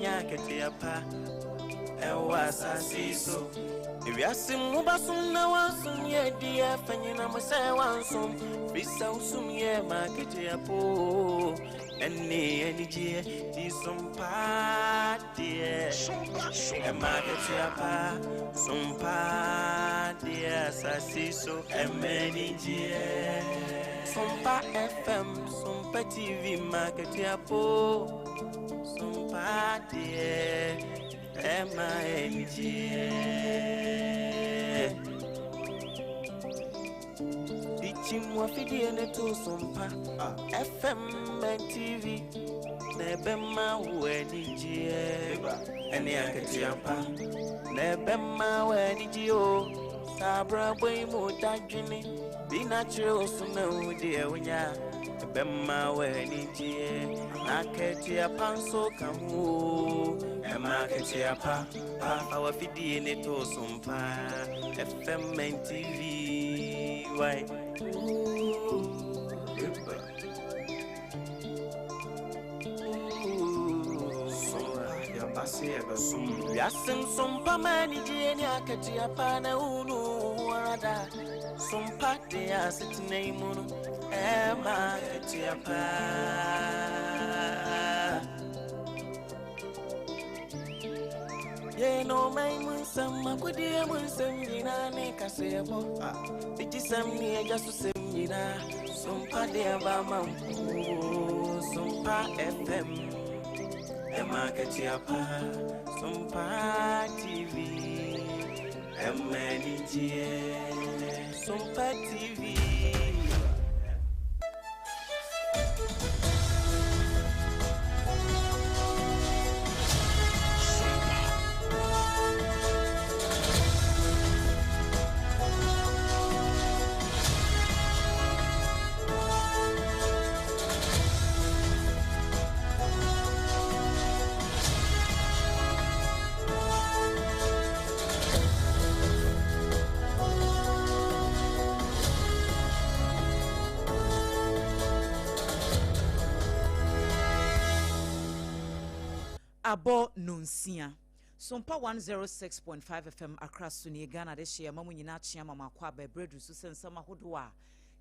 Nya akatua pa ɛwɔ asase yi so. Ewiase mu basom na wansom yɛ di afa nyinam sɛ wansom. Firi sɛ wosom yɛ ma akatua po ɛne anigyeɛ ti som paa deɛ. Ɛma akatua pa som paa deɛ asase yi so ɛma anigyeɛ. Sompa FM, Sompa TV ma akatua po. Sompa deɛ ɛma anigyeɛ. Dikyim wafidie ne to Sompa FM and TV na ɛbɛma wo anigyeɛ. Ɛne akatua pa na ɛbɛma wo anigyeɛ o. Saa abrabɔ yi mu dadwene bi na kyerɛ wo so na wo deɛ wonya ɛbɛma wo anigyeɛ. Na akatua pa nso ka ho o. Ɛma akatua pa pa fa wafidie ne to Sompa FM and TV. Why? Ooh. Wiase nsompa ma anigyeɛ ne akatua pa na wonu wo ho ara da. Sompa de asetena yi mu no ɛma akatua pa. Yɛn ɔman mu nsɛm, akodie mu nsɛm nyinaa ne kaseɛbɔ. Bigyesɛm ne agya so sɛm nyinaa. Sompa de aba ma mpo. Sompa FM. Ɛma akatua pa. Sompa TV. Ɛma anigyeɛ. Sompa TV. Abɔ nonsia. Sompa 106.5 FM Accra so nie Ghana de hye ama mu nyinaa kyea ma makɔ aba ɛberɛ duru so sɛ nsɛm ahodoɔ a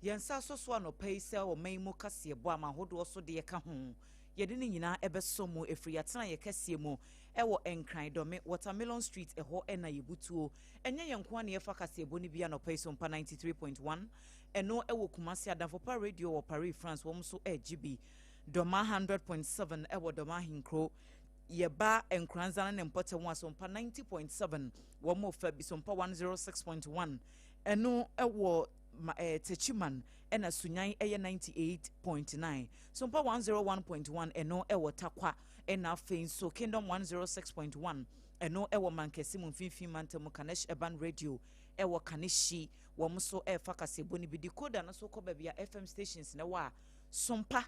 yɛn nsa asɔ so anɔpa yi sɛ ɔman mu kaseɛbɔ ama ahodoɔ so deɛ ka ho yɛde ne nyinaa ɛbɛsɔ mu ɛfiri yɛatena yɛ kɛseɛ mu ɛwɔ Nkran Dɔme Watermelon Street ɛhɔ ɛna yɛbutuo ɛnyɛ yɛn nko a na yɛfa kaseɛbɔ no bi anɔpa yi Sompa 93.1 ɛno ɛwɔ Kumasi Adamfopa Radio wɔ Paris France wɔn nso ɛregye bi Dɔma 100.7 ɛwɔ Dɔma Ahenkuro yɛba Nkoranza ne ne mpɔtam a Sompa 90.7 wɔn mo fa bi Sompa 106.1 ɛno ɛwɔ ma ɛɛ Techiman ɛna Sunyan ɛyɛ 98.9 Sompa 101.1 ɛno ɛwɔ Takwa ɛna afei nso Kingdom 106.1 ɛno ɛwɔ Mankɛse mu mfimfini mantam mu Kanesh Urban Radio ɛwɔ Kaneshie wɔn nso ɛrefa kaseɛbɔ no bi decoder no so kɔ baabi a FM stations na ɛwɔ a Sompa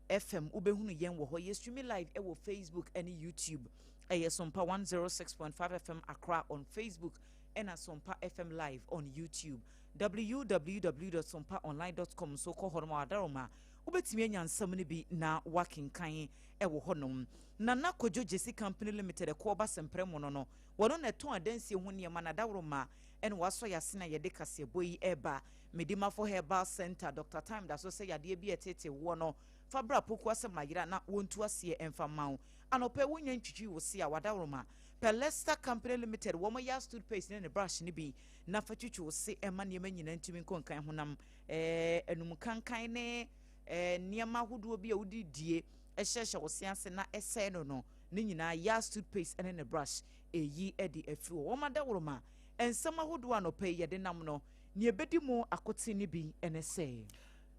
FM wobɛhunu yɛn wɔ hɔ yɛ streaming live ɛwɔ Facebook ɛne YouTube ɛyɛ Sompa 106.5 FM Accra on Facebook ɛna Sompa FM live on YouTube www.sompaonline.com nso kɔ hɔ nom adaroma wobɛtumi anya nsɛm no bi na wakenkan ɛwɔ hɔnom Nana Kojo Jesse Company Limited ɛkɔɔ ba sɛmprɛ mu no no wɔno na ɛtɔn adansie ho nneɛma na adaworoma ɛna wasɔ yɛase na yɛde kaseɛbɔ yi ɛreba Medimafo Herbal Center Dr. Time da so sɛ yadeɛ bi a ɛtete woɔ no fa bra poku asɛm ayera na wɔntu aseɛ ɛmfa mma wo anɔpɛ wonya ntwitwi wo se a wadaworoma pɛ Lester Company Limited wɔn yɛ toothpaste ne ne brush no bi na fa twitwi wo se ɛma nneɛma nyinaa ntumi nkɔ nkan honam ɛɛ enum kankan ne ɛɛ nneɛma ahodoɔ bi a wodi die ɛhyɛhyɛ wo se ase na ɛsɛe no no ne nyinaa Yas toothpaste ne ne brush ɛyi ɛde afiri hɔ wɔn adaworoma nsɛm ahodoɔ anɔpɛ yi yɛde nam no nea ebedi mu akote ne bi ne sɛ.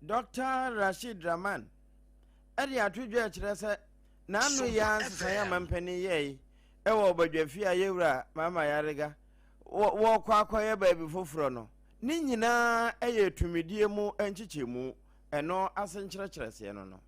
Dr. Rashid Rahman ɛde ato dwa kyerɛ sɛ n'ano yi ara nsesaeɛ a mampanin yɛe ɛwɔ ɔbadwafie a yɛwura Mama Yarega wɔkɔ akɔyɛ baabi foforɔ no ne nyinaa ɛyɛ tumidie mu nkyekyɛmu ɛno ase nkyerɛkyerɛseɛ no no.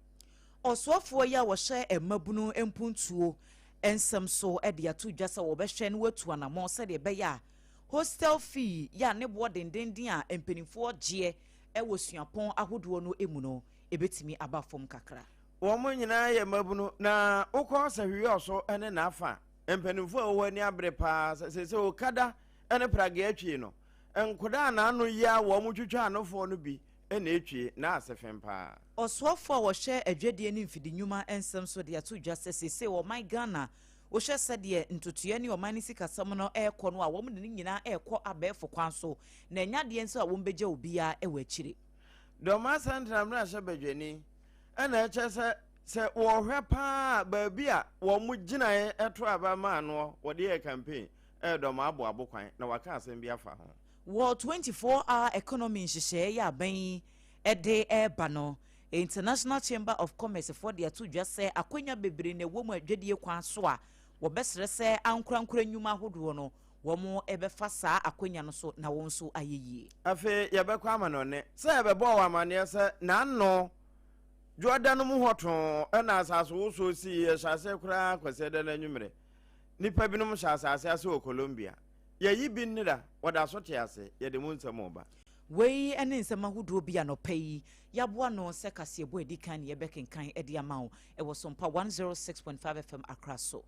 Ɔsoafoɔ yi a wɔhyɛ mmabunu mpuntuo nsɛm so de ato dwa sɛ wɔbɛhwɛ no watu anammɔn sɛdeɛ ɛbɛyɛ a hostel fee yɛ a ne boɔ dendenden a mpanimfoɔ gyeɛ wɔ suapɔn ahodoɔ no mu no ebɛtumi aba fam kakra. Wɔn nyinaa yɛ mmabunu, na wokɔ Sahwiɔso ne n'afa a, mpanimfoɔ a ɛwɔ hɔ ani abere paa sɛ seesei Okada ne Pragea twie no, nkodaa a n'ano yi a wɔtwitwa anofoɔ no bi na ɛtwie, na ase fem paa. Ɔsoafoɔ a ɔhwɛ adwadie ne mfidi nnwuma nsɛm so de ato dwa sɛ seesei ɔman Ghana, wohwɛ sɛdeɛ ntotoeɛ ne ɔman no sikasɛm no rekɔ no a, wɔn de ne nyinaa rekɔ abɛɛfo kwan so, na ɛnyɛ adeɛ nso a wɔbɛgya obiara wɔ akyire. Dɔm Asantena mmarahyɛbadwani na ɛkyerɛ sɛ sɛ wɔhwɛ paa a baabi a wɔn gyinaeɛ to aba maa noɔ wɔde yɛɛ campaign ɛyɛ dɔm aboabo kwan na waka asɛm bi afa ho. Wɔ 24 hour economy nhyehyɛeɛ yi a aban yi de reba no, International Chamber of Commerce foɔ de ato dwa sɛ akwanya bebree na ɛwɔ mu adwadie kwan so a wɔbɛsrɛ sɛ ankorankora nnwuma ahodoɔ no wɔbɛfa saa akwanya no so na wɔn nso ayɛ yie. Afei yɛbɛkɔ amanɔne. Sɛ yɛbɛbɔɔ wo amanneɛ sɛ n'ano Dwoada no mu hɔ too na asasewosoɔ sii, ɛhyɛ aseɛ koraa Kwasiada no anwummerɛ. Nnipa binom hyɛ asase ase wɔ Colombia. Yɛayi bi nnera, wɔda so te ase. Yɛde mu nsɛm reba. Wei ne nsɛm ahodoɔ bi a anɔpa yi yɛaboa ano sɛ kaseɛbɔ a ɛdi kan ne yɛbɛkenkan de ama wo wɔ Sompa 106.5 FM Accra so.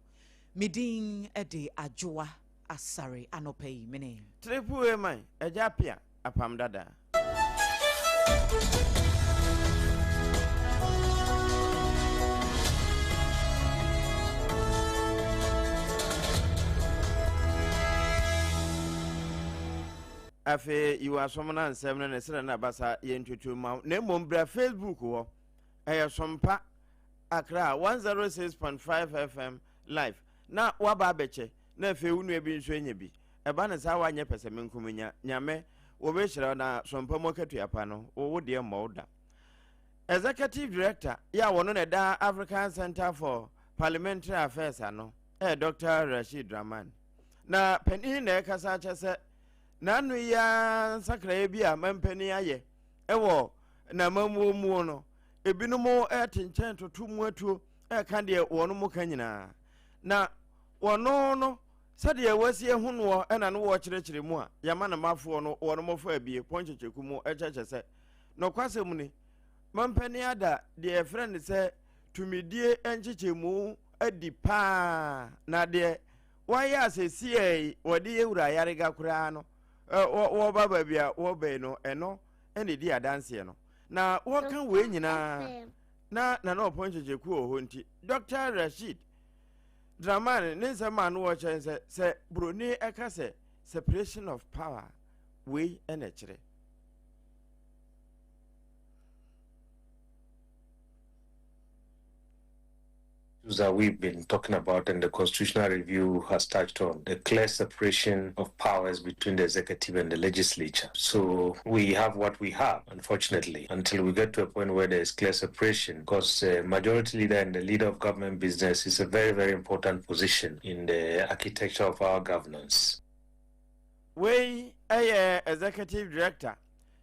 Me din de Adwoa Asare anɔpa yi mene. Triple A man, Agya Appiah, Apam Dada. Afei yi w'asom na nsɛm no ne serɛ no abasa yɛ ntwetwe ma wo na mmom bra Facebook hɔ ɛyɛ Sompa Accra 106.5 FM live na woaba abɛkyɛ na afei wo nua bi nso anya bi ɛba no saa woanyɛ pɛsɛmenkominya Nyame wɔbɛhyira wo na Sompa mu akatua pa no wo wo deɛ mmɔ wo da. Executive Director yɛ a wɔno na ɛda African Center for Parliamentary Affairs ano ɛyɛ Dr. Rashid Draman na panin na ɛkasa akyɛ sɛ n'ano yi ara nsakraeɛ bi a mampanin ayɛ ɛwɔ n'amammuo muo no ebinom ɛte nkyɛn toto mu atuo ɛka deɛ wɔn mo ka nyinaa na wɔno no sɛdeɛ wɔasi ahu noɔ ɛna no wɔkyerɛkyerɛ mu a yɛma no mafoɔ no wɔn mo fa abie pɔnkyɛkyɛku mu ɛkyɛkyɛ sɛ nokwasɛm ni mampanin ada deɛ yɛfrɛ no sɛ tumidie nkyekyɛmu adi paa na deɛ wɔayɛ asɛsiɛ yi wɔde yɛ wura ayarega koraa no wɔba baabi a wɔbɛn no ɛno ɛna ɛdi adanseɛ no na wɔka wei nyinaa na Nana Ɔpɔn Kyekyeku wɔ hɔ nti Dr. Rashid Dramani ne nsɛm a no wɔkyɛn sɛ sɛ buroni ɛka sɛ separation of power wei ɛna ɛkyerɛ. That we've been talking about and the constitutional review has touched on, the clear separation of powers between the executive and the legislature. So we have what we have, unfortunately, until we get to a point where there is clear separation, because uh, majority leader and the leader of government business is a very, very important position in the architecture of our governance. Wei ɛyɛ executive director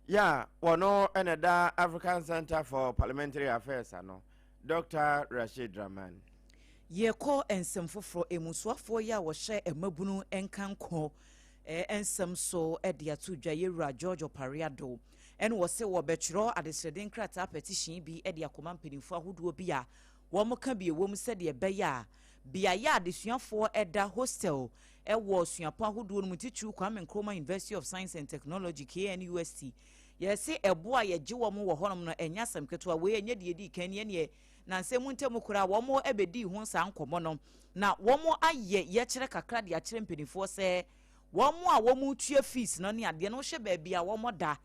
yɛ a wɔno ɛna da African Center for Parliamentary Affairs ano, Dr. Rashid Draman. Yɛkɔ nsɛm foforɔ emu. Soafoɔ yi a wɔhyɛ mmabunu nkankɔ nsɛm so de ato dwa, yɛwura George Opare Addo, ɛne wɔ sɛ wɔbɛtwerɛ adesrɛde nkrataa petition bi de akɔma mpanimfoɔ ahodoɔ bi a wɔn ka bi ɛwɔ mu sɛdeɛ ɛbɛyɛ a beaeɛ a adesuafoɔ ɛda, hostel, ɛwɔ suapɔn ahodoɔ no mu, titiriw Kwame Nkrumah University of Science and Technology, KNUST, yɛse ɛbo a yɛgye wɔn wɔ hɔnom no ɛnyɛ asɛm ketewa. Wei ɛnyɛ deɛ di kan ni, ɛneɛ na nsɛm mu ntam koraa wɔn bɛdii ho saa nkɔmmɔ no na wɔn ayɛ yɛkyerɛ kakra de akyerɛ mpanimfoɔ sɛ wɔn a wɔn tua fees no ne adeɛ no, wohwɛ baabi a wɔn da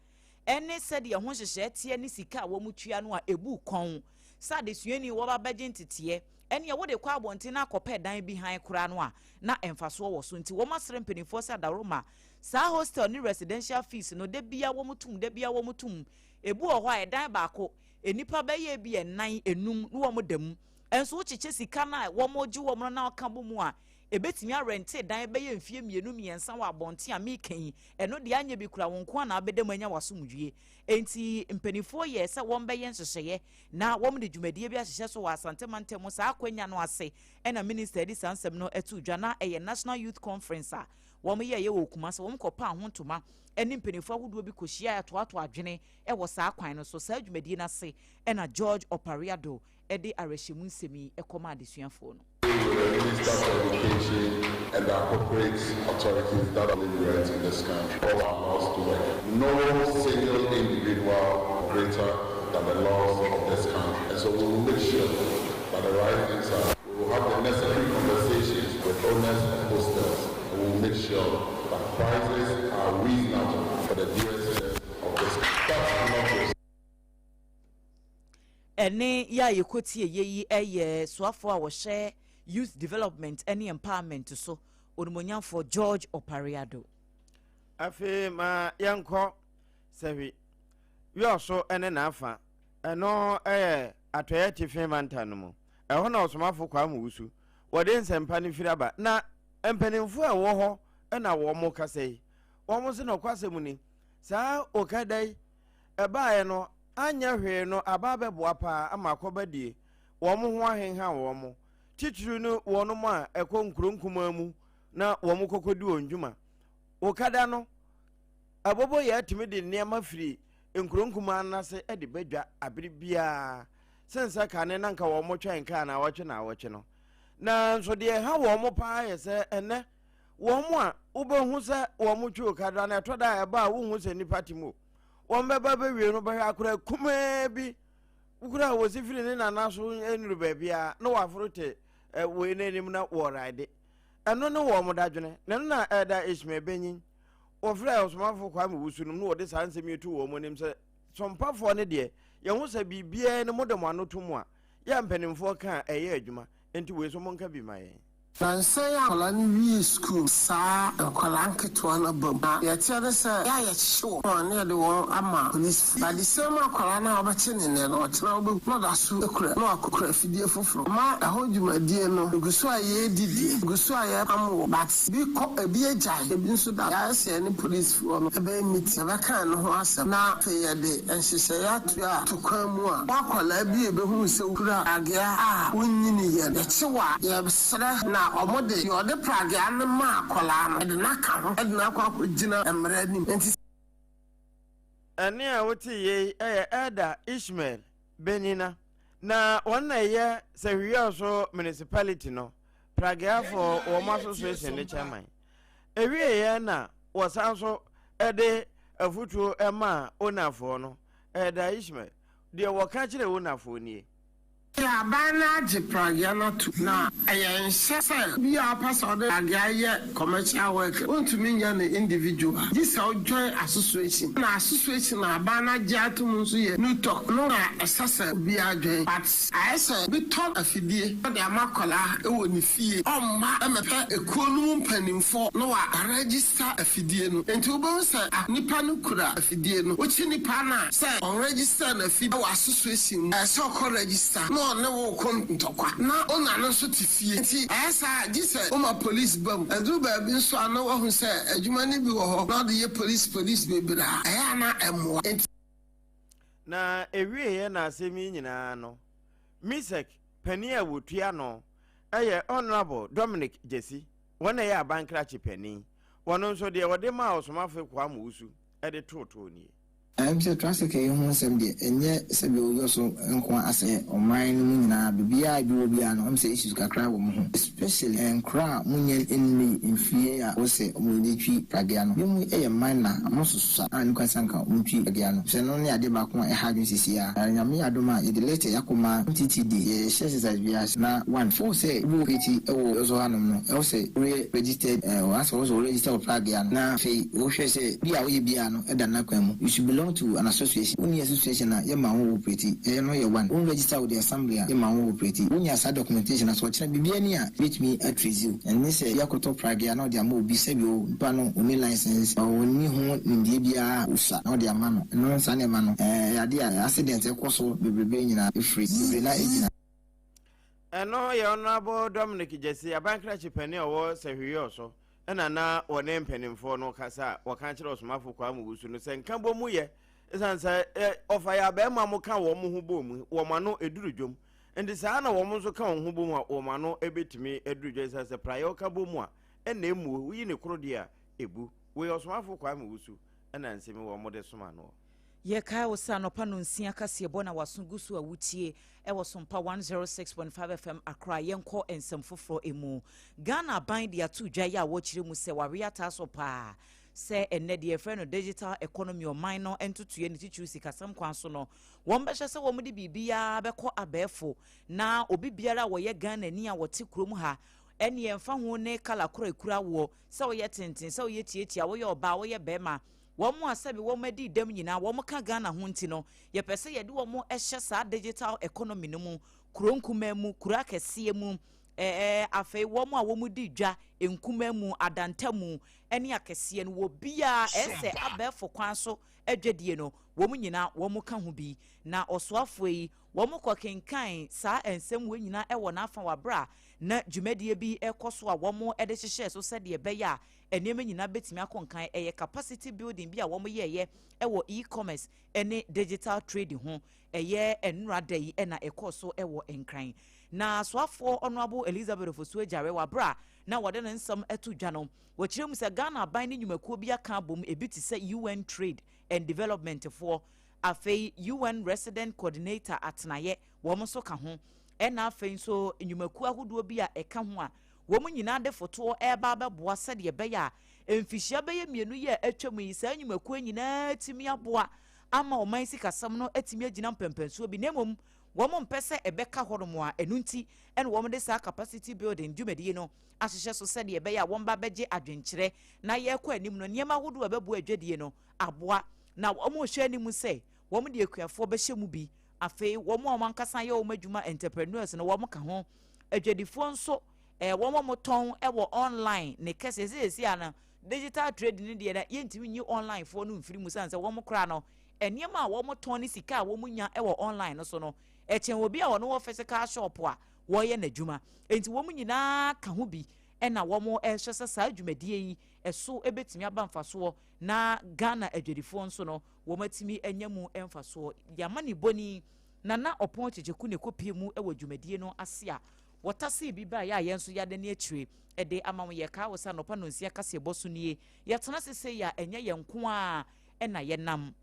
ɛne sɛdeɛ ho nhyehyɛ teɛ ne sika a wɔn tua no a, ebu kɔn sɛ adesuani wɔba bɛgye nteteɛ ɛneɛ wode kɔ abɔnten na akɔpɛ dan bi han koraa no a na mfasoɔ wɔ so. Nti wɔn asrɛ mpanimfoɔ sɛ adaworoma saa hostel ne residential fees no da bia wɔn tum, da bia wɔn tum. Ebu wɔ hɔ a ɛdan baako nnipa bɛyɛ bi ɛnan enum na wɔn da mu, nso wokyekyɛ sika no a wɔn gye wɔn no na ɔka bɔ mu a, ebetumi arɛnte dan bɛyɛ mfie 2 3 wɔ abɔnten a meka yi. Ɛno deɛ anyɛ bi kura wɔn nko a na abɛda mu anya wasomdwie. Nti mpanimfoɔ yɛ sɛ wɔn bɛyɛ nhyehyɛeɛ na wɔn de dwumadie bi ahyehyɛ so wɔ Asante mantam. Saa akonnwa no ase ɛna minister de saa nsɛm no ato dwa na ɛyɛ National Youth Conference a wɔn yɛɛyɛ wɔ Kumasi, wɔn kɔpaa ho ntoma ne mpanimfoɔ ahodoɔ bi kɔhyiaeɛ toatoa adwene wɔ saa kwan no so. Saa dwumadie no ase na George Opare Addo de awerɛhyɛmu nsɛm yi kɔmaa adesuafoɔ no. With the Minister for Education and the appropriate authorities that rent in this country. All our laws to work. No single individual greater than the laws of this country. And so we will make sure that the right things are. We will have the necessary conversations with owners of hostels. And we will make sure that prices are reasonable for the dear citizens of this country. That's not just Ɛnne yi a yɛkɔtieeɛ yi yɛ soafoɔ a wɔhyɛ Youth Development ne Empowerment so, Onimuonyamfoɔ George Opare Addo. Afei ma yɛnkɔ Sahwi Wiawso ne n'afa, ɛno yɛ Atɔeɛ Atifi Mantam no mu. Ɛhɔ na Ɔsomafo Kwame Wusu wɔde nsɛmpa no firi aba. Na mpanimfoɔ a ɛwɔ hɔ na wɔkasa yi. Wɔn se nɔkwasɛm ni, saa Okada yi ɛbaeɛ no anyɛ hwee no aba abɛboa paa ama akɔbadie wɔn ho ahenha wɔn, titiriw ne wɔnom a ɛkɔ nkuro nkumaa mu na wɔn kɔkɔdi wɔn dwuma. Okada no, aboboyaa atumi de nneɛma firi nkuro nkumaa no ase de ba dwa abere biara sen sɛ kane na nka wɔn twɛn kaa naawɔtwe naawɔtwe no. Nanso deɛ ɛha wɔn paa yɛ sɛ ɛnɛ wɔn a wobɛhu sɛ wɔn twe okada no ɛtɔ da a ɛba a wonhu sɛ nnipa te mu. Wɔn bɛba bɛwie no bɛhwɛ akora kumaa bi wokura a wɔsi firi ne nana so nnuru baabiara na wɔaforo te wei no anim na wɔraide. Ɛno ne wɔn dadwene. Na ɛno na ɛda Ishmael Benyin wɔfrɛɛ ɔsomafo Kwame Wusu nom na wɔde saa nsɛm yi to wɔn anim sɛ sompafoɔ no deɛ yɛho sɛ biribiara no mode mo ano to mu a yɛ mpanimfoɔ ka a ɛyɛ adwuma nti wei nso monka bi ma yɛn. Nnansa yi a nkwadaa no wiee sukuu no, saa nkwadaa nketewa no aba mu. Na deɛ ɛteɛ ne sɛ, yɛ a yɛkyekye wɔn a na yɛde wɔn ama polisifo. But the same akwadaa no a wobɛkye no nnɛ no, ɔkyena wobɛhu na ɔda so kura na wakɔkura afidie foforɔ. Ama ɛhɔ dwumadie no, ɛgu so a yɛredi deɛ, ɛgu so a yɛrepam wɔ but bi kɔ, ebi agyae, ebi nso da. Yɛayɛ sɛ yɛne polisfoɔ no bɛyɛ meeting, yɛbɛka ɛno ho asɛm na afei yɛde nhyehyɛeɛ ato a to kwan mu a, wo akwadaa bi a yɛbɛhunu sɛ wokura pragea a wonnyiniiɛ no, yɛkye wo a, yɛsrɛ na wɔde deɛ ɔde pragea no maa akwadaa no, yɛde no aka ho de no akɔ akɔgyina mmara anim. Enti. Ɛnne a wote yei yɛ Elder Ishmael Benina, na wɔn na ɛyɛ Sahwiyaso Municipality no Prageafoɔ wɔn Association no chairman. Ɛwieeɛ na wɔsan so de afotuo maa Onafoɔ no. Elder Ishmael, deɛ wɔka kyerɛɛ Onafoɔ nie. Sɛ aban no agye pragea no atom na ɛyɛ nhyɛ sɛ obi a ɔpɛ sɛ ɔde pragea yɛ commercial work no, wontumi nyɛ no individual gye sɛ wo join association na association a aban no agye atom nso yɛ NUTOC no na ɛsɛ sɛ obiara join but ayɛ sɛ obi tɔ afidie de ama akwadaa wɔ ne fie ɔmma mmɛpɛ ekuo no mu mpanimfoɔ na wa register afidie no nti wobɛhu sɛ nipa no kura afidie no wokye nipa no a sɛ ɔnregister n'afidie wɔ association mu ɛyɛ sɛ ɔkɔ register na ɔne wo reko ntɔkwa na owner no nso te fie nti ɛyɛ saa a gye sɛ woma police ba mu ɛduru baabi nso a na wahu sɛ adwuma no bi wɔ hɔ na ɔde yɛ police police bebree a ɛyɛ a na ɛmmoa nti. Na ɛwieɛ na asɛm yi nyinaa no, Misek panin a wɔtua ano yɛ Honourable Dominic Gyasi, wɔn na ɛyɛ aban krakye panin. Wɔn nso deɛ wɔde maa Ɔsomafo Kwame Owusu de tootoo nie. Ɛm sɛ traffic yi ho nsɛm deɛ ɛnyɛ sɛdeɛ woyɔ so nkoa asɛ ɔman no mu nyinaa biribiaa ebi wɔ biaa no ɛm sɛ issues kakra wɔ mo ho especially nkora a mo nyɛ nnui mfie a wosɛ ɔmo de twi pragea no binom yɛ minor ɔmo soso a ne kwan sɛ anka ɔmo twi pragea no sɛ no ne adeɛ baako a ɛha adwene sisi a na Nyame yɛ adom a yɛde letter yɛakɔ ma MTTD yɛ hyɛ exercise biaa ase na one fo sɛ wo operate wɔ yɔso hanom no ɛwɔ sɛ woyɛ registered ɛɛ asɛ wɔ sɛ wo register wɔ pragea no na afei wohwɛ sɛ bi a woyɛ biaa no da n'akwan mu. You should belong to an association. Wonni association a, yɛmma wo operate. Ɛno yɛ one. Wo register with the assembly a, yɛmma wo operate. Wonya saa documentation a, sɛ ɔkyena biribi ani a, yɛbɛtumi a trace wo. Ɛnne sɛ obi akɔtɔ pragea na ɔde ama obi, sɛbi o, nipa no ɔnni license, ɔnni ho nimdeɛ biara a, osua na ɔde ama no. Ɛno saa nneɛma no, ɛyɛ adeɛ a accident ɛkɔ so bebrebe nyinaa ɛfiri bebree no ara gyina. Ɛno yɛ Honourable Dominic Gyasi, aban krakye panin a ɔwɔ Sahwiyor so. Ɛna na wɔne mpanimfoɔ no kasa a wɔka kyerɛ ɔsomafo Kwame Owusu no sɛ nka bɔ mu yɛ ɛsiane sɛ ɔfa yɛ abɛɛma mo ka wɔn ho bɔ mu wɔn ano ɛduru dwom nti saa na wɔn nso ka wɔn ho bɔ mu a wɔn ano ɛbɛtumi aduru dwom ɛsiane sɛ praeɛ ɔka bɔ mu a na ɛmmuo, woyi ne koro deɛ a, ɛbu. Wei Ɔsomafo Kwame Wusu na nsɛm yi wɔde soma noɔ. Yɛkae wo sɛ anɔpa nonsia kaseɛbɔ na w'aso gu so a wotie wɔ Sompa 106.5 FM Accra. Yɛnkɔ nsɛm foforɔ mu. Ghana aban de ato dwa yi a wɔkyerɛ mu sɛ wawe ataa so paa sɛ ɛnnɛ deɛ yɛfrɛ no digital economy ɔman no ntotoeɛ ne titiriw sikasɛm kwan so no wɔbɛhyɛ sɛ wɔde biribiara bɛkɔ abɛɛfo na obi biara a wɔyɛ Ghanani a wɔte kurom ha ɛne ɛmfa ho ne kala koro ekura woɔ sɛ woyɛ tenten sɛ woyɛ tietia woyɛ ɔbaa woyɛ bɛrima wɔn a sɛbi wɔn adi dɛm nyinaa wɔn ka Ghana ho nti no yɛpɛ sɛ yɛde wɔn hyɛ saa digital economy no mu kuro nkumaa mu kuro akɛseɛ mu ɛɛ afei wɔn a wɔn di dwa nkumaa mu adanta mu ɛne akɛseɛ no wɔ biara ɛsɛ abɛɛfo kwan so adwadie no wɔn nyinaa wɔn ka ho bi na ɔsoafoɔ yi wɔn kɔ kenkan saa nsɛm wɔn nyinaa ɛwɔ n'afa wɔ abere a na dwumadie bi ɛkɔ so a wɔn de hyehyɛ so sɛdeɛ ɛbɛyɛ a nneɛma nyinaa bɛtumi akɔ nkan ɛyɛ capacity building bi a wɔn yɛɛyɛ ɛwɔ e-commerce ɛne digital trade ho ɛyɛ nnura da yi ɛna ɛkɔɔ so ɛwɔ Nkran na soafoɔ Honourable Elizabeth Ofosu Agyare wɔ abere a na wɔde ne nsɛm ɛto dwa no wɔkyerɛ mu sɛ Ghana aban ne nnwumakuo bi aka abom ebi te sɛ UN Trade and Development foɔ afei UN Resident Coordinator atenaeɛ wɔn nso ka ho ɛna afei nso nnwumakuo ahodoɔ bi a ɛka ho a wɔn nyinaa de fotoɔ ɛreba abɛboa sɛdeɛ ɛbɛyɛ a mfihyia bɛyɛ mmienu yi a atwa mu yi saa nnwumakuo nyinaa tumi aboa ama ɔman sikasɛm no atumi agyina mpɛmpɛnsoɔ bi na mmom wɔn mpɛ sɛ ɛbɛka hɔnom a ɛno nti ɛna wɔn de saa capacity building dwumadie no ahyehyɛ so sɛdeɛ ɛbɛyɛ a wɔn ba bɛgye adwenkyerɛ na yɛrekɔ anim no nneɛma ahodoɔ a ɛbɛboa adwadie no aboa na wɔn rehwɛ anim sɛ wɔn de akuafoɔ bɛhyɛ mu bi afei wɔn a wɔn ankasa yɛ wɔn adwuma entrepreneurs no wɔn ka ho adwadifoɔ nso ɛɛ wɔn a wɔtɔn ɛwɔ online ne kɛse ɛsɛ ano digital trade ne deɛ na yɛntumi nyi online foɔ no mfiri mu san sɛ wɔn koraa no nneɛma a wɔn tɔn ne sika a wɔn nya ɛwɔ online no so no ɛkyɛn obi a wɔn wɔ physical shop a wɔreyɛ n'adwuma nti wɔn nyinaa ka ho bi ɛna wɔn ɛrehwɛ sɛ saa dwumadie yi ɛso ɛbɛtumi aba mfasoɔ na Ghana adwadifoɔ nso no wɔn atumi anya mu mfasoɔ yamma ne bɔni Nana Ɔpɔn Kyekyeku ne kɔpie mu wɔ dwumadie no ase a wɔtase bi baeɛ a yɛn nso yɛade ne akyire ɛde ama wo yɛkaa wo sɛ anɔpa nonsia kaseɛbɔ so nie yɛtena sese a ɛnyɛ yɛn nko a ɛna yɛnam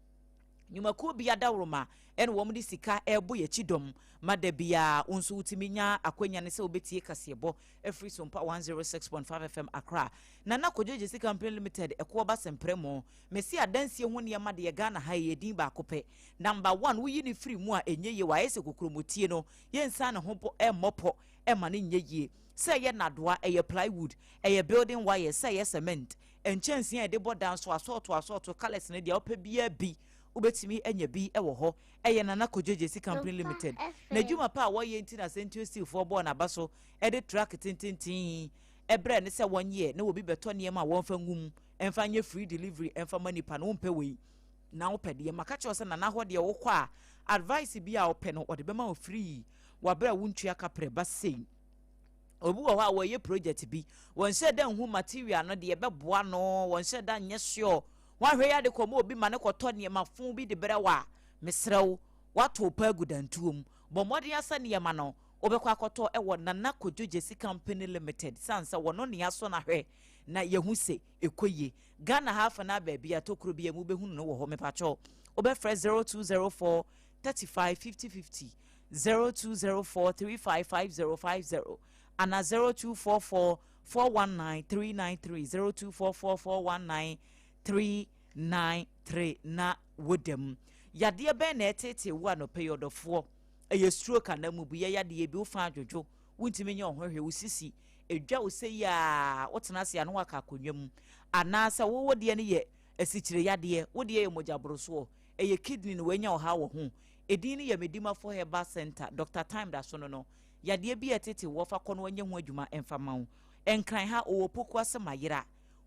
nnwumakuo bi adaworoma ɛna wɔn de sika ɛrebɔ yɛkyi dɔm ma da biara wo nso wotumi nya akwanya ne sɛ wobɛtie kaseɛbɔ afiri Sompa 106.5 FM Accra. Nana Kojo Gyesi Company Limited ɛkoɔ ba sɛmprɛ mo mesi adansie ho nneɛma deɛ Ghana ha yɛ din baako pɛ number one woyi ne firi mu a ɛnyɛ yie wayɛ sɛ kokuromotie no yɛnsa ne ho ɛmmɔ pɔ ɛma no nyɛ yie sɛ ɛyɛ nadoa ɛyɛ plywood ɛyɛ building wire sɛ ɛyɛ cement nkyɛnsee a yɛde bɔ dan so asɔɔto asɔɔto colours no deɛ wopɛ biara bi wobɛtumi anya bi wɔ hɔ ɛyɛ Nana Kojo Gyesi Company Limited na adwuma pa a wɔyɛ nti na Sentio Steelfoɔ bɔɔ n'aba so ɛde truck tententen ɛbrɛ ne sɛ wɔnyɛ na obi bɛtɔ nneɛma a wɔmfa ngum ɛmfa nyɛ free delivery ɛmfa ma nipa no wompɛ wei na wopɛ deɛ maka kyerɛw sɛ Nana hɔ deɛ wokɔ a advice bi a wopɛ no ɔde bɛma wo free wabrɛ a wontua kaprɛ ba sei obi wɔ hɔ a wɔyɛ project bi wɔnhyɛ da nhu material no deɛ ɛbɛboa no wɔnhyɛ da nyɛ sure wɔahwɛ yɛ ade kɔ ma obi ma ne kɔtɔ nneɛma fo bi de brɛ wɔ a mesrɛ wo wato pa agu dantuo mu bɔ mmɔden asa nneɛma no wobɛkɔ akɔtɔ ɛwɔ Nana Kojo Gyesi Company Limited san sɛ wɔno nea so na hwɛ na yɛhu sɛ ɛkɔ yie Ghana ha afa no baabi a tokuro bi a mu bɛhunu no wɔ hɔ mepakyɛw wobɛfrɛ 0204 35 50 50 0204 35 50 50 ana 0244 419 393 0244 419 393 na wodam yadeɛ bɛn na ɛtete wo anɔpɛ yi ɔdɔfoɔ ɛyɛ stroke anaa mubuyɛ yadeɛ bi wofa adwodwo wontumi nyɛ ɔho hwɛ wo sisi edwa wo sɛ yi a wotena ase a na waka akonnwa mu anaasɛ wowɔ deɛ no yɛ asikyire yadeɛ wo deɛ yɛ mogya borosoɔ ɛyɛ kidney no wanya ɔha wɔ ho edin no yɛ Medimafo Herbal Center Dr Time da so no no yadeɛ bi a ɛtete wɔ fa kɔ no wanya ho adwuma ɛmfa ma wo Nkran ha ɔwɔ Pokuase Mayera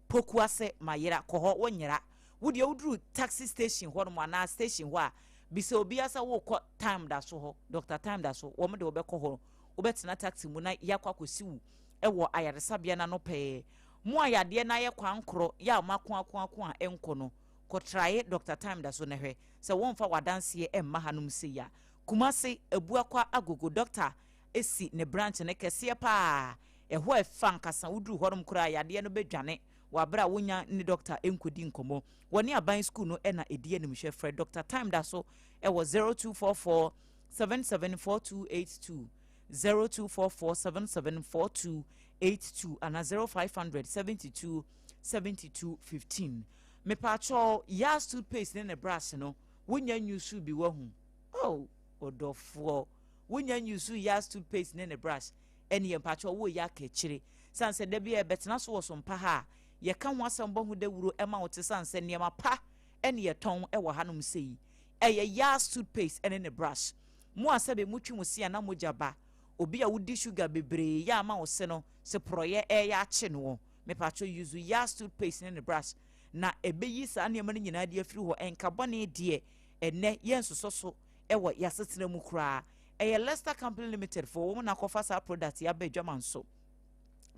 Pokuase Mayera kɔ hɔ wonyera wo deɛ woduru taxi station hɔ nom anaa station hɔ a bisa obi asa wokɔ Time da so hɔ Dr Time da so wɔn de wɔbɛkɔ hɔ wobɛtena taxi mu na yɛakɔ akɔsi wo ɛwɔ ayaresabea n'ano pɛɛ mo a yadeɛ no ayɛ kwan korɔ yɛ a mo ako ako ako a ɛnkɔ no kɔtrae Dr Time da so na hwɛ sɛ wɔmfa w'adanseɛ ɛmma hanom sei a Kumase Abuakwa Agogo doctor esi ne branch ne kɛseɛ paa. Ɛhɔ ɛfa nkasa woduru hɔnom koraa yadeɛ no bɛdwane wɔ abere a wonya ne doctor nkɔdi nkɔmmɔ. Wɔne aban school no ɛna ɛdi animhwɛ. Frɛ Dr. Time da so ɛwɔ 0244 774282, 0244 774282 ana 0500 72 72 15. Mepaakyɛw, Yas toothpaste ne ne brush no, wonya nyusu bi wahu. Oh, ɔdɔfoɔ, wonya nyusu Yas toothpaste ne ne brush ɛne yɛ mpaakyɛw wo yɛ aka akyire san sɛ da bi a yɛbɛtena so wɔ so mpa ha a yɛka ho asɛm bɔ ho dawuro ɛma wo te san sɛ nneɛma pa ɛne yɛtɔn ɛwɔ hanom sɛ yi ɛyɛ Yas toothpaste ɛne ne brush. Mo a sɛbe motwi mo se a na mogya ba, obi a wodi sugar bebree yɛ ama wo se no se porɔyɛ ɛyɛ akye no, mepaakyɛw use Yas toothpaste ne ne brush na ɛbɛyi saa nneɛma no nyinaa de afiri hɔ. Ɛnka bɔne deɛ ɛnɛ yɛnsosɔ so ɛwɔ yɛasetena mu koraa. Ɛyɛ Lester Company Limited foɔ wɔn na akɔfa saa product yi aba adwama nso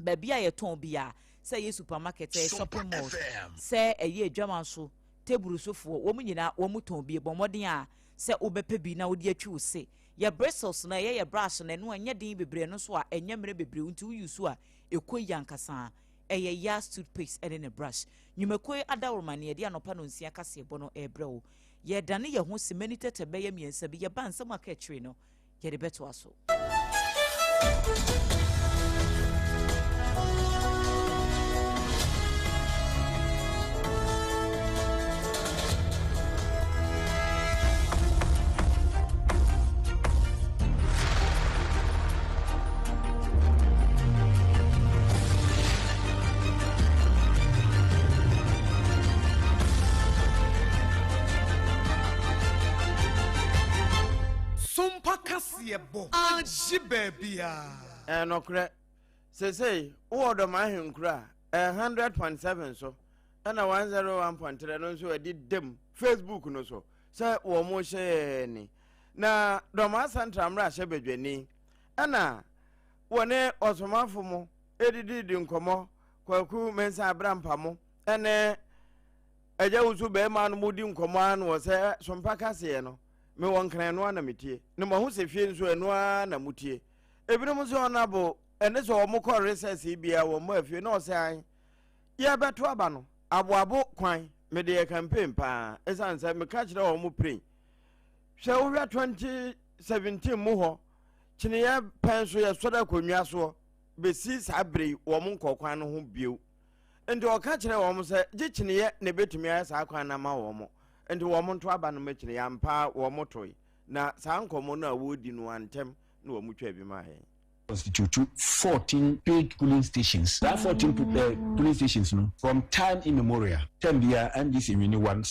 baabi a yɛtɔn biara, sɛ ɛyɛ supermarket, ɛyɛ shopping malls, sɛ ɛyɛ adwama nso table sofoɔ, wɔn nyinaa wɔn tɔn bi. Bɔ mmɔden a sɛ wobɛpɛ bi na wode atwi wo se. Yɛ bristles no ɛyɛ yɛ brush no, ɛno ɛnyɛ den bebree no nso a ɛnyɛ mmerɛ bebree nti woyi so a ɛkɔ yi ankasa. Ɛyɛ Yas toothpaste ɛne ne brush. Nnwumakuo yi adaworoma ne yɛde anɔpa no 6 kaseɛbɔ no ɛrebrɛ wo. Yɛdane yɛn ho semani tɛtɛ bɛyɛ 3 bi, yɛba nsɛm aka akyire no yɛde bɛtoa so. Sompa kaseɛ bɔ agye baabia. Ɛnokorɛ, seesei wowɔ Dɔm Ahenkuro a ɛyɛ 100.7 so ɛna 101.3 no nso ɛde dam Facebook no so sɛ wɔn mo hyɛ ni. Na Dɔm Asantra mmarahyɛ badwani ɛna wɔne ɔsomafo mo edididi nkɔmmɔ, Kwaku Mensah Abrampa mo ɛne Agya Wusu bɛrima no mo di nkɔmmɔ ano wɔ sɛ Sompa kaseɛ no mewɔ Nkran no ara na metie na mahu sɛ fie nso ɛno ara na mutie. Ebinom nso ɔnabo ɛne sɛ wɔn kɔ recess yi bia wɔn mma fie na ɔsɛ an yɛbɛto aba no aboabo kwan mede yɛ campaign paa ɛsiane sɛ meka kyerɛ wɔn pren hwɛ wohwɛ 2017 mu hɔ kyeneɛ pɛn so yɛsɔre akonnwa soɔ bɛsi saa bere yi wɔn nkɔ kwan no ho bio. Nti ɔka kyerɛ wɔn sɛ gye kyeneɛ na ɛbɛtumi ayɛ saa kwan no ama wɔn, nti wɔn nto aba no ma kyeneɛ. Ampa wɔn toe na saa nkɔmmɔ no a wɔredi no antɛm na wɔn twa bi maa yɛn. Constitute 14 paid polling stations. Saa 14 polling stations no, from time immemorial, term biara NDC nwini one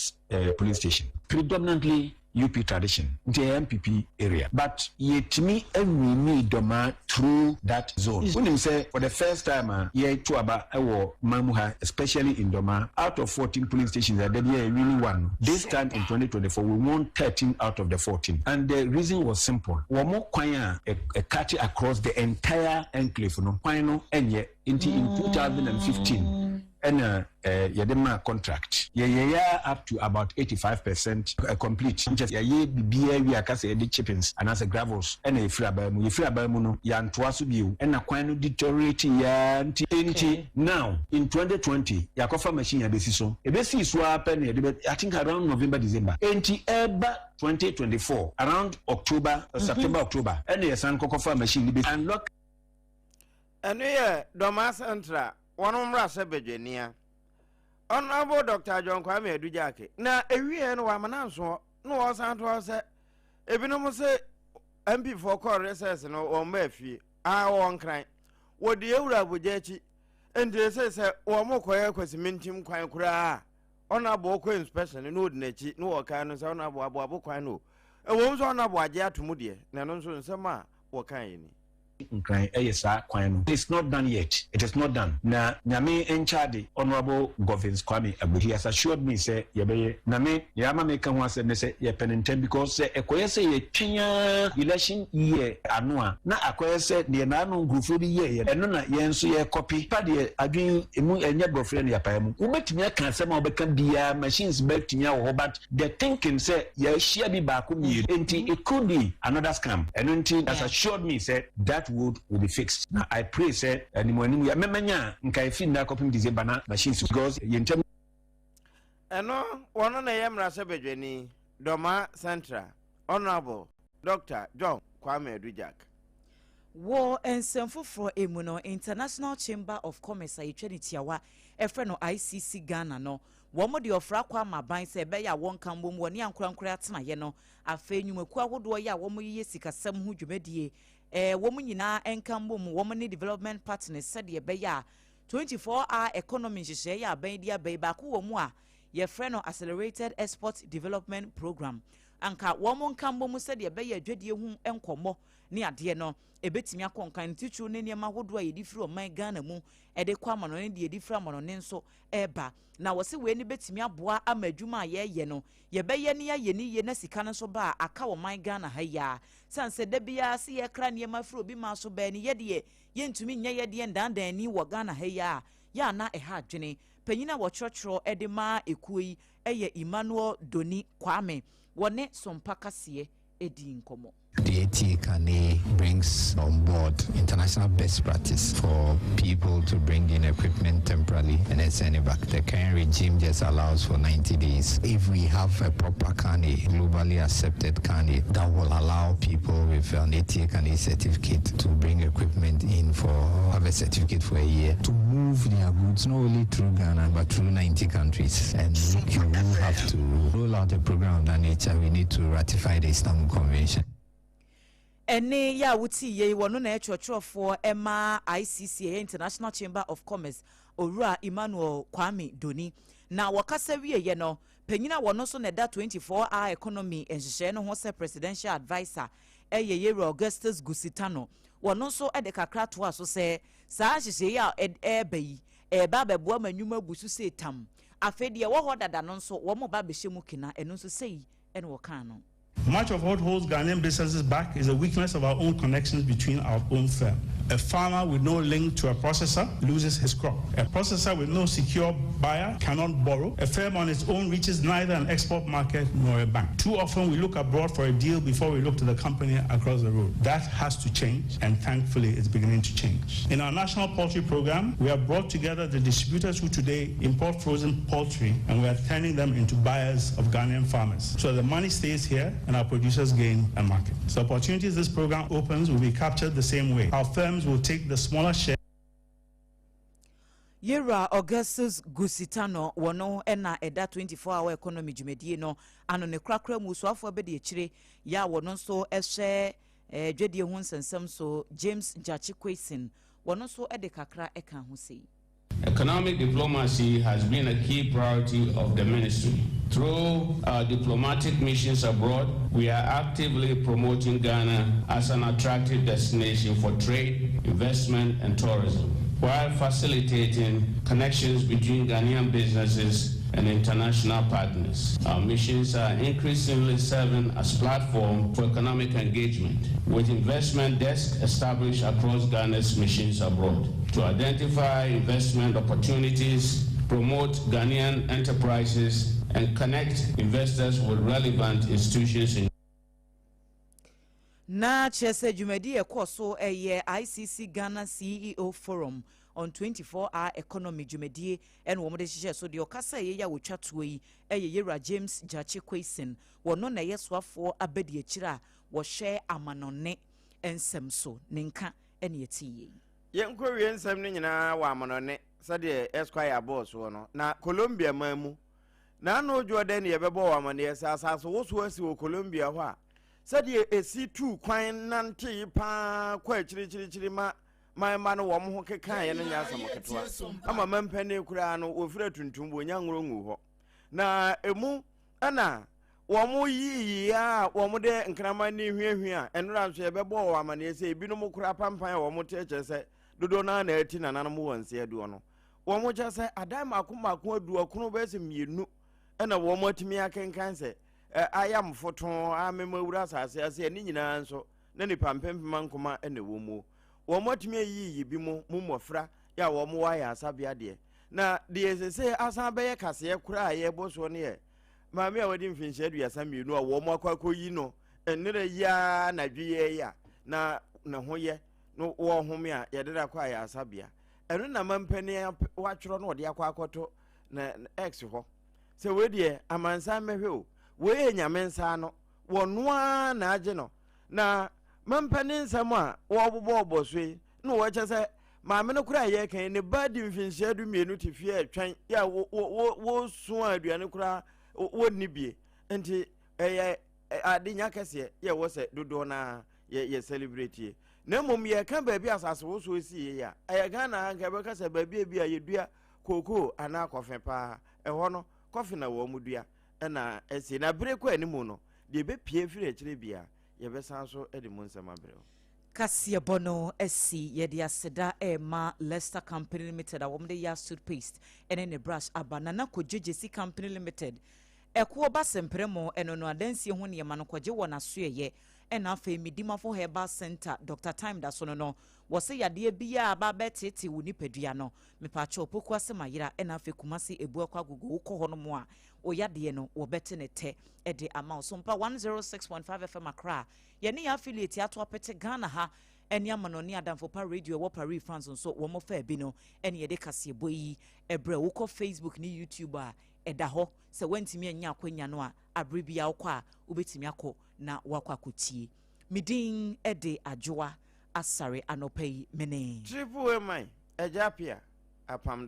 polling station. Predominantly UP tradition, nti ɛyɛ NPP area, but yɛtumi nwini Dɔmaa through that zone. Wonim sɛ for the first time a yɛto aba wɔ man mu ha, especially in Dɔmaa, out of 14 polling stations a da biara yɛwini one no, this time in 2024 we won 13 out of the 14, and the reason was simple, wɔn kwan a ɛ cut across the entire enclave no, kwan no nyɛ. Nti in 2015 ɛna yɛde maa contract, yɛyɛyɛ up to about 85% complete, nkyɛ yɛayɛ biribiara wie aka sɛ yɛde chippings anaasɛ gravels ɛna yɛfiri abaa mu. Yɛfiri abaa mu no, yɛantoa so bio, ɛna kwan no deteriorate yaa nti. Nti now in 2020 yɛakɔfa machine abɛsi so. Ɛbɛsii so ara pɛ na yɛde bɛ, I think around November, December, nti ɛba 2024 around October, September, October ɛna yɛsan kɔkɔfa machine no bɛ unlock. Ɛno yɛ Dɔmaa Central wɔn mmarahyɛ badwania Honourable Dr. John Kwame Adu-Gyake. Na ewieɛ no wamena nsoɔ na wɔsan toa sɛ ebinom se MP foɔ kɔɔ recess no wɔn mmaa fie a wɔn nkran wɔde ewura Abuja akyi, nti ese sɛ wɔn kɔyɛ Kwasimintim kwan koraa a Honourable kɔ inspection no na ɔdi n'akyi na wɔkan no sɛ Honourable aboabo kwan no o, ɛwɔ mu sɛ Honourable agye ato mu deɛ, na ɛno nso nsɛm a wɔkan yɛ ni. Nkran ɛyɛ saa kwan no, it's not done yet, it is not done, na Nyame nkyɛ Honourable Governs Kwame Agbo, he has assured me sɛ yɛbɛyɛ. Na me nea ama meka ho asɛm ne sɛ yɛpɛ no ntɛm, because sɛ ɛkɔyɛ sɛ yɛtwɛn ara election year ano a, na akɔyɛ sɛ deɛ n'ano nkurɔfoɔ bi yɛeɛ ɛno na yɛn nso yɛkɔpe pa deɛ adwene emu ɛnyɛ borɔfrɛ no yɛapae mu. Wobɛtumi aka asɛm a wobɛka biara, machines bɛtumi awɔ hɔ, but the thinking sɛ yɛahyia bi baako mmienu nti it could be another scam. Ɛno nti has assured me sɛ that wood will be fixed. Na I pray sɛ animuanimu yi a mɛmɛnya a nka ɛfiri nnɛ akɔpem December na machines because yɛn ntam. Ɛno wɔno na ɛyɛ mmarahyɛbadwani, Dormaa Central, Honourable Doctor John Kwame Adu Jack. Wɔ nsɛm foforɔ mu no, International Chamber of Commerce a yɛtwa no tiawa frɛ no ICC Ghana no, wɔde ɔfra akɔ ama aban sɛ ɛbɛyɛ a wɔnka mmom wɔne ankorankorɛ atenaeɛ no. Afei nnwumakuo ahodoɔ yi a wɔyeyɛ sikasɛm ho dwumadie, wɔn nyinaa nka mmom wɔn ne development partners sɛdeɛ ɛbɛyɛ a 24 hour economy nhyehyɛeɛ yi a aban de aba yi baako wɔ mu a yɛfrɛ no Accelerated Export Development Programme anka wɔn nka mmom sɛdeɛ ɛbɛyɛ adwadie ho nkɔmmɔ ne adeɛ no ɛbɛtumi akɔ nkan, ne titiriw ne nneɛma ahodoɔ a yɛde firi ɔman Ghana mu de kɔ amanɔne ne deɛ yɛde firi amanɔne nso reba. Na wɔse wei no bɛtumi aboa ama adwuma a yɛreyɛ no yɛbɛyɛ ne yɛayɛ no yie na sika no nso ba a aka ɔman Ghana ha yi ara. Sane sɛ da biara se yɛkra nneɛma firi obi man so bɛɛ no yɛdeɛ yɛntumi nyɛ yɛdeɛ ndandan ani wɔ Ghana ha yi ara yɛ a na ɛha adwene. Panyin a wɔkyerɛkyerɛ de ma ekuo yi yɛ Emmanuel Doni Kwame. Wɔne Sompa Kaseɛ dii nkɔmmɔ. The ATA Kane brings on board international best practice for people to bring in equipment temporarily and then send it back. The current regime just allows for 90 days. If we have a proper Kane, globally accepted Kane, that will allow people with an ATA Kane certificate to bring equipment in for, have a certificate for a year, to move their goods not only through Ghana but through 90 countries. And we will have to roll out a program of that nature. We need to ratify the Istanbul Convention. Ɛnne yi a wotii yei, wɔno na ɛyɛ kyerɛkyerɛfoɔ ɛma ICC, ɛyɛ International Chamber of Commerce, Owura Emmanuel Kwame Doni. Na wɔkasa wieɛ no, panyin a wɔno nso na ɛda 24 Hour Economy nhyehyɛeɛ no ho sɛ Presidential Adviser ɛyɛ Yewura Augustus Gusitano. Wɔno nso de kakra toaa so sɛ, saa nhyehyɛeɛ yi a ɛreba yi, ɛreba abɛboa ma nnwuma abu so sei tam. Afei deɛ ɛwɔ hɔ dada no nso, wɔreba abɛhyɛ mu kena, ɛno nso sei na wɔkaa no. Much of what holds Ghanaian businesses back is the weakness of our own connections between our own firm. A farmer with no link to a processor loses his crop. A processor with no secure buyer cannot borrow. A firm on its own reaches neither an export market nor a bank. Too often we look abroad for a deal before we look to the company across the road. That has to change, and thankfully it's beginning to change. In our national poultry program, we have brought together the distributors who today import frozen poultry, and we are turning them into buyers of Ghanaian farmers. So the money stays here and our producers gain a market. So opportunities this program opens will be captured the same way. Our firms will take the smaller share. Yewura Augustus Gusitano wɔ no na ɛda 24 Hour Economy dwumadie no ano ne korakora mu soafoɔ abadiakyire yɛ a wɔno nso hyɛ eh, dwadie ho nsɛnsɛm so James Gyakye Quayson wɔno nso de kakra ka ho sei. Economic diplomacy has been a key priority of the ministry. Through our diplomatic missions abroad, we are actively promoting Ghana as an attractive destination for trade, investment, and tourism, while facilitating connections between Ghanaian businesses and international partners. Our missions are increasingly serving as platform for economic engagement, with investment desks established across Ghana's missions abroad to identify investment opportunities, promote Ghanaian enterprises, and connect investors with relevant institutions in Na kyerɛ sɛ dwumadi a ɛkɔɔ so yɛ ICC Ghana CEO Forum on 24 Hour Economy dwumadie ɛna wɔn de hyehyɛ so. Deɛ ɔkasa yɛ yi a wɔtwa toɔ yi yɛ Yewura James Gyakye Quayson. Wɔno na ɛyɛ soafoɔ abadiakyire a wɔhwɛ amanɔne nsɛm so. Ne nka ɛne ɛte yie yi. Yɛnkɔwie nsɛm no nyinaa wɔ amanɔne sɛdeɛ Esquire bɔɔ soɔ no, na Colombia man mu. Na ano dwoɔ dɛn ne yɛbɛbɔ wɔ amaneɛ sɛ asase wosoɔ asi wɔ Colombia hɔ a, sɛdeɛ ɛsi tuu kwan nantee paa kɔ akyirikyirikyiri ma man mma no wɔn ho kekaeɛ no nyɛ asɛm ketewa ama mampanin koraa no wɔfira tuntum wɔnya ngoro nguu hɔ na ɛmu ɛna wɔn yiyi a wɔn de nkraman ne hwiahwia a ɛnora nso yɛbɛbɔ wɔ amaneɛ sɛ ebinom koraa pampan a wɔn te kyerɛ sɛ dodoɔ no ara na ɛti nananom wɔ nse aduɔ no wɔn kyerɛ sɛ adan mako mako aduɔkono bɛyɛ sɛ mmienu ɛna wɔn atumi akenkan sɛ ayam fotoo amema awura asase ase a ne nyinaa nso na nipa mpempem ankoma na ɛwɔ mu. Wɔn atumi ayiyi bi mu mu mmɔfra yɛ a wɔn wɔ ayaresabea deɛ. Na deɛ sese asan bɛyɛ kaseɛ koraa a yɛbɔ soɔ no yɛ maame a wadi mfinhyia 32 a wɔn akɔ akɔyi no nnera yi ara anadwo yi a na ne ho yɛ. no wɔhome a yɛde no akɔ ayaresabea. Ɛno na mampanin watwerɛ na ɔde akɔ akɔto na X hɔ sɛ wei deɛ amansan mmɛhwɛ o, wei yɛ Nyame nsa ano, wɔno ara na agye no. Na mampanin nsɛm a wɔbobɔbɔ so yi na wɔkyɛ sɛ maame no koraa yɛ kan ne ba di mfinhyia 12 te fie a ɛtwɛn yɛ a wɔsu a aduane koraa wɔnni bie. Nti ɛyɛ ade nya kɛseɛ yɛ wɔ sɛ dodoɔ no ara yɛ celebrate yɛ. Na mmom yɛka baabi asase wosoɔ si yɛ a, ɛyɛ Ghana ha nka yɛbɛka sɛ baabi bi a yɛdua kookoo anaa kɔfe paa, ɛhɔ no kɔfe na wɔn dua ɛna ɛsi. Na bere kɔ anim no, deɛ ɛbɛpie firi akyire bia yɛbɛsan so de mu nsɛm abrɛ wo. Kaseɛbɔ no asi. Yɛde aseda rema Lester Company Limited a wɔde Yas toothpaste ne ne brush aba. Nana Kojo Gyesi Company Limited, ɛkoɔ ba Sempremo, ɛno no adansie ho nneɛma no kɔgye wɔ n'asoɛeɛ. Ɛna afei Medimafo Herbal Centre, Doctor Time da so no no, wɔse yadeɛ biara a aba abɛteetee wo nipadua no, mepaakyɛw Pokuase Mayera ɛna afei Kumasi Abuakwa Agogo, wokɔ hɔ nom a, wo yadeɛ no wɔbɛte ne tɛ de ama wo. Sompa 106.5 FM Accra, yɛne yɛn affiliate ato apete Ghana ha ɛne amanɔne Adamfo Pa Radio ɛwɔ Paris, France nso wɔn faa bi no ɛne yɛde kaseɛbɔ yi ɛbrɛ. Wokɔ Facebook ne YouTube a ɛda hɔ, sɛ woantumi anya akwanya no a, abere bi a wokɔ a wobɛtumi akɔ na woakɔ akɔtie. Me din de Adwoa Asare. Anɔpa yi mene Triple A man, Agya Appiah, Apam.